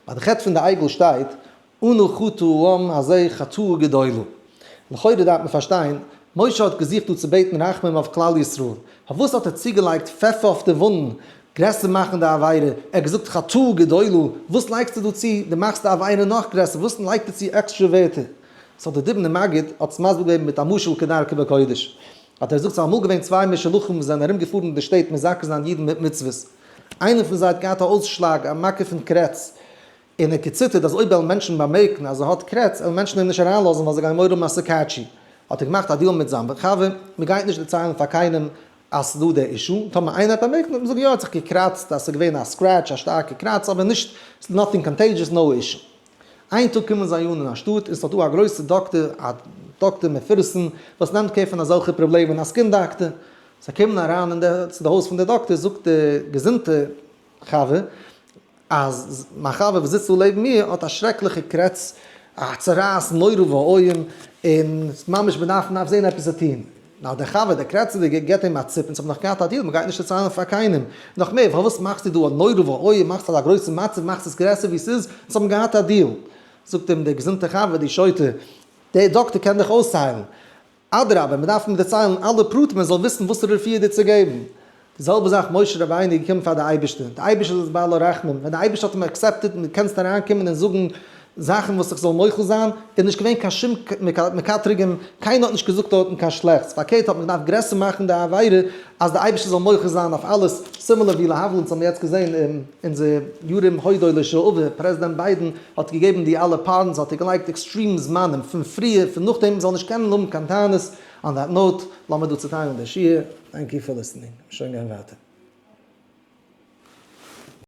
ביי די חטא פון די עגל שטייט אנא חטא העם הזה חטאה גדולה. לכאורה דארף מען פארשטיין, משה האט געזוכט דא צו בעטן רחמים אויף כלל ישראל, פארוואס האט ער צוגעלייגט פעפער אויף די וואונדן, גרעסער מאכן די עבירה, ער האט געזאגט חטאה גדולה, וואס לייגסטו דא צו, דו מאכסט די עבירה נאך גרעסער, וואס לייגט ער צו עקסטרע ווערטער? סאו דער דובנער מגיד האט עס מסביר געווען מיט א משל כדרכו בקודש, האט ער געזאגט ס'איז אמאל געווען צוויי משולחים וואס זענען ארום געפארן אין די שטעט מזכה זיין אידן מיט מצוות, איינער פון זיי האט געהאט א אויסשלאג, א מכה פון קרעץ, און ער האט געציטערט אז אויב וועלן מענטשן באמערקן אז ער האט קרעץ, וועלן מענטשן אים נישט אריינלאזן ווייל זיי גייען מורא האבן אז ס'איז catchy. האט ער געמאכט א deal מיט זיין חבר, מ'גייט נישט דערציילן פאר קיינעם אז ס'איז דא די issue, טאמער איינער האט באמערקט וועט מען זאגן יא ער האט זיך געקראצט, אז ס'איז געווען א scratch, א שטארקע קראץ, אבער נישט, nothing contagious, no issue. איין טאג קומען זיי אן אין א שטאט און ס'האט דא א גרויסע דאקטער, א דאקטער מפורסם, וואס נעמט care פון אזעלכע פראבלעמען, א skin doctor. זיי קומען אריין אין די צו די הויז פון די דאקטער, זאגט די געזונטע חבר, אז מיין חבר וואס זיצט דא לעבן מיר האט א שרעקליכע קרעץ, א צרעת נורא ואיום, און ממש מען דארף מ'דארף זען עפעס צו טון. נאר דער חבר דער קרעצעדיגער געבט אים א ציפ, אונז האבן נאך געהאט א deal, מ'גייט נישט דערציילן פאר קיינעם. נאך מער, פארוואס מאכסטו דא א נורא ואיום, מאכסט אזא גרויסע מצב, מאכסט עס גרעסער ווי ס'איז, אונז האבן געהאט א deal. זאגט אים דער געזונטער חבר, דו שוטה, דער דאקטער קען דיך אויסהיילן, אדרבה, מען דארף אים דערציילן אלע פרטים ער זאל וויסן וואסערע רפואה דיר צו געבן. די זעלבע זאך משה רבינו איז געקומען פאר די אייבערשטער, די אייבערשטער איז בעל הרחמים, ווען די אייבערשטער האט אים accepted און דו קענסט אריינקומען און זאגן זאכן וואס איך זאל מוחל זיין, איז נישט געווען קיין שום מקטרגים, קיינער האט נישט געזאגט דארטן קיין שלעכטס, פארקערט האט מען געדארפט גרעסער מאכן די עבירה אז די אייבערשטער זאל מוחל זיין אויף אלעס, similar ווי להבדיל אונז האבן יעצט געזען אין אונזער ירים הודו לשעבר פרעזידענט ביידען האט געגעבן די אלע pardons האט ער געלייגט extreme זמנים פון פריער פון נאכדעם מ'זאל נישט קענען האבן קיין טענות, on that note לאמיר דא צוטיילן די שיעור, thank you for listening, שוין גיין ווייטער.